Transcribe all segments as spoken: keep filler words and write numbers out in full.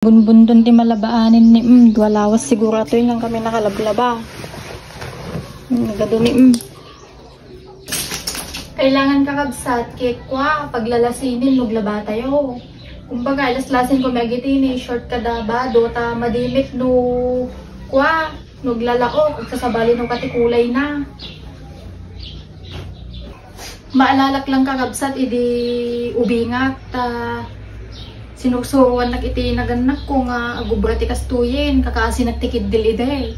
Bunbunton ti malabaanen ni, mm, dua lawas siguro atoy nga kami nakalablaba. Mm, nagadu ni, mm. Kailangan, kakabsat, ket kua, paglalasinen no aglabatayo. Kumbaga, laslasen ko may agiti ni short kada bado, ta madimit no kua, no aglalaok, agsasabali no kati kulay na. Maalalak lang, kakabsat, idi ubingak, ta sinursuruannak iti nagannakko nga agubra ti kastoyen, kakaasinak ti kiddil idi.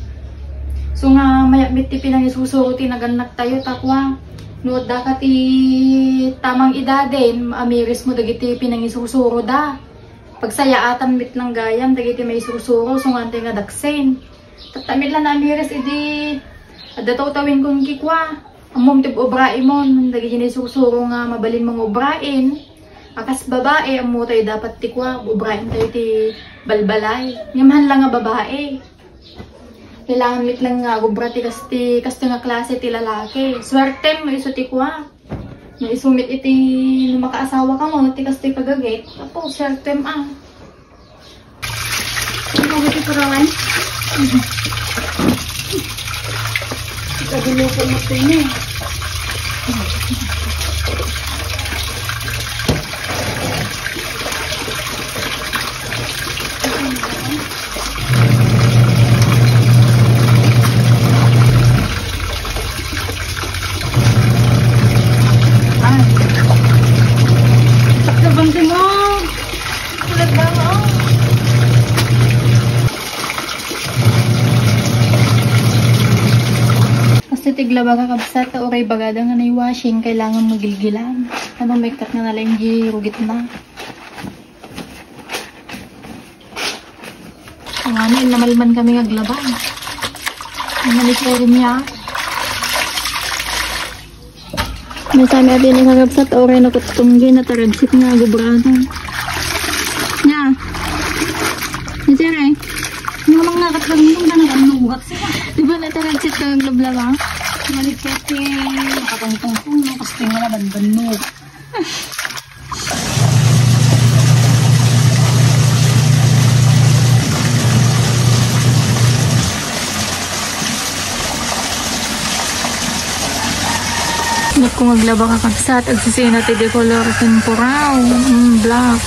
So nga, mayat met ti pinangisusuro ti nagannaktayo, ta kua, no adda ka ti tamang edaden, maamirismo dagiti pinangisusuroda. Pagsayaatan met lang gayam dagiti maisusuro, so nga antay nga daksen. Tatta met lang naamiris idi adda tawtawen kun kikua. Ammom ti ubraimon, dagiti naisusuro nga mabalinmo nga ubraen. A kas babae, ammotayo dapat ti kua, ubraentayo ti balbalay. Ngem haan lang nga babae. Kailangan met lang nga agubra ti kasti, kasti nga klase ti lalaki. Suertem no isu ti kua. No isu met iti, no makaasawaka, no ti kasti kagagik. Apo, suertem a. Ano ba ito, Rowan? Ikadulo ko mo ito, eh. Ay. Sakto bang tingog? Tulad ba, oh? Basta ti aglaba, kakabsat, ta uray bagada nga nay washing, kailangan magilgilan. Ano, may kat nga nalaing di rugit na. Ang ano, namalman kami nga aglaba. Ang ano po rin niya. May kami adi ni kakabsat, oray na kutunggi, nataradsit nga agubrano. Nya. Ni Tere. Ano mang nakat lang yung na nag-anugat siya. Di ba nataradsit ka ng lablaba? Maligpit eh, nakatungtong po, no? Kasi tingnan na banban, no? Naku, nga aglaba, kakabsat, agsisina ti de color tempurao. Mm, black.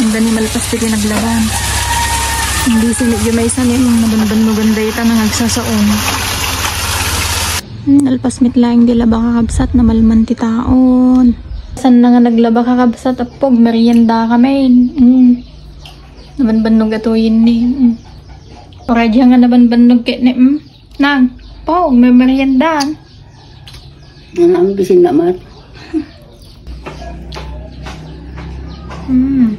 Ang dani malpas ti kinaglaban. Hindi sinigyo may sanim, nabanbannugan dayta nang agsasaon. Hmm, alpas met laeng di laba, kakabsat, namalman ti taon. Saan na nga naglaba, kakabsat, apog, merienda kami. Hmm. Nabanbannog atoyen ni. Hmm. Oray diay nga nabanbannog ket ni, hmm. Nang, pog, may merienda. Ano ang bisin namat? Hmm.